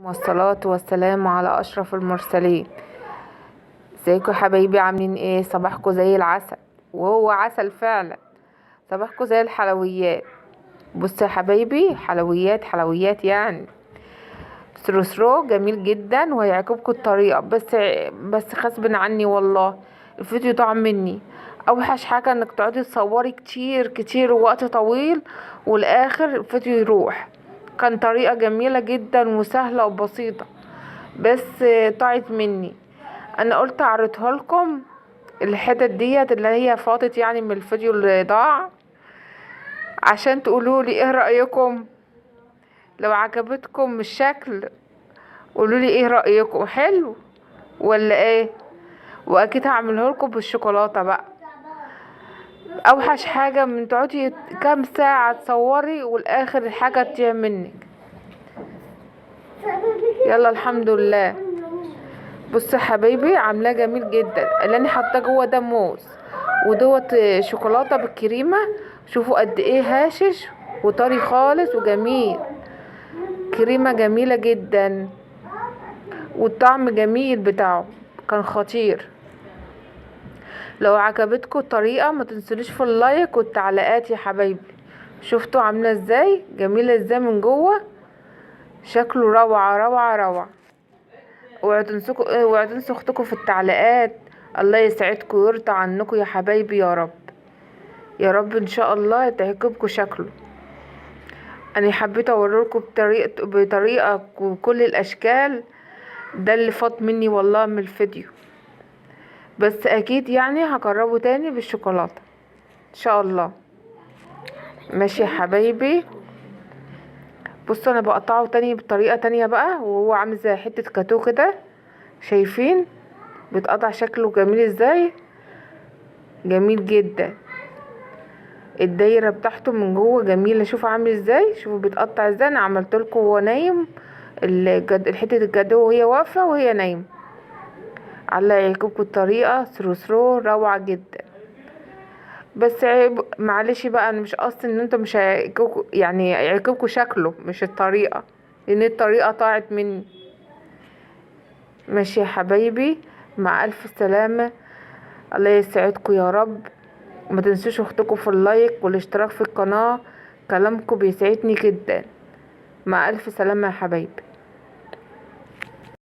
والصلاة والسلام على أشرف المرسلين. ازيكم يا حبايبي؟ عاملين ايه؟ صباحكم زي العسل، وهو عسل فعلا. صباحكم زي الحلويات. بصوا يا حبايبي، حلويات حلويات يعني سروسرو جميل جدا وهيعجبكم الطريقة، بس غصب عني والله الفيديو ضاع مني. اوحش حاجة انك تقعدي تصوري كتير كتير ووقت طويل والاخر الفيديو يروح. كان طريقة جميلة جدا وسهلة وبسيطة، بس ضاعت مني. انا قلت اعرضها لكم الحتت ديت اللي هي فاضت يعني من الفيديو اللي ضاع، عشان تقولوا لي ايه رأيكم. لو عجبتكم الشكل قولوا لي ايه رأيكم، حلو ولا ايه؟ واكيد هعمله لكم بالشوكولاتة بقى. اوحش حاجة من تقعدي كام ساعة تصوري والاخر الحاجة تضيع منك. يلا الحمد لله. بصوا يا حبايبي، عاملاه جميل جدا. اللي انا حاطاه جوه ده موز ودوت شوكولاتة بالكريمه. شوفوا قد ايه هاشش وطري خالص وجميل، كريمة جميلة جدا والطعم جميل بتاعه كان خطير. لو عجبتكم الطريقة ما تنسونيش في ال like والتعليقات يا حبايبي. شفتوا عامله ازاي، جميلة ازاي من جوه، شكله روعه روعه روعه. اوعوا تنسوا اختكم في التعليقات. الله يسعدكم ويرضى عنكم يا حبايبي يا رب يا رب. ان شاء الله تعجبكم شكله. انا حبيت اوريكم بطريقة وكل الاشكال. ده اللي فات مني والله من الفيديو، بس اكيد يعني هجربه تاني بالشوكولاته ان شاء الله. ماشي يا حبايبي. بصوا انا بقطعه تاني بطريقة تانية بقى، وهو عامل زي حتة كاتو كده، شايفين بيتقطع شكله جميل ازاي، جميل جدا. الدايرة بتاعته من جوه جميلة، شوفوا عامل ازاي، شوفوا بيتقطع ازاي. انا عملت لكم وهو نايم حتة الجاتوه وهي واقفة وهي نايمة. الله يعجبكم الطريقة، سروسرو روعه جدا. بس عيب معلش بقى، انا مش قصدي ان انتوا مش هيعجبكم، يعني هيعجبكم شكله مش الطريقة، لان الطريقة ضاعت مني. ماشي يا حبايبي، مع الف سلامه، الله يسعدكم يا رب. ما تنسوش اختكم في اللايك والاشتراك في القناة، كلامكم بيسعدني جدا. مع الف سلامه يا حبايبي.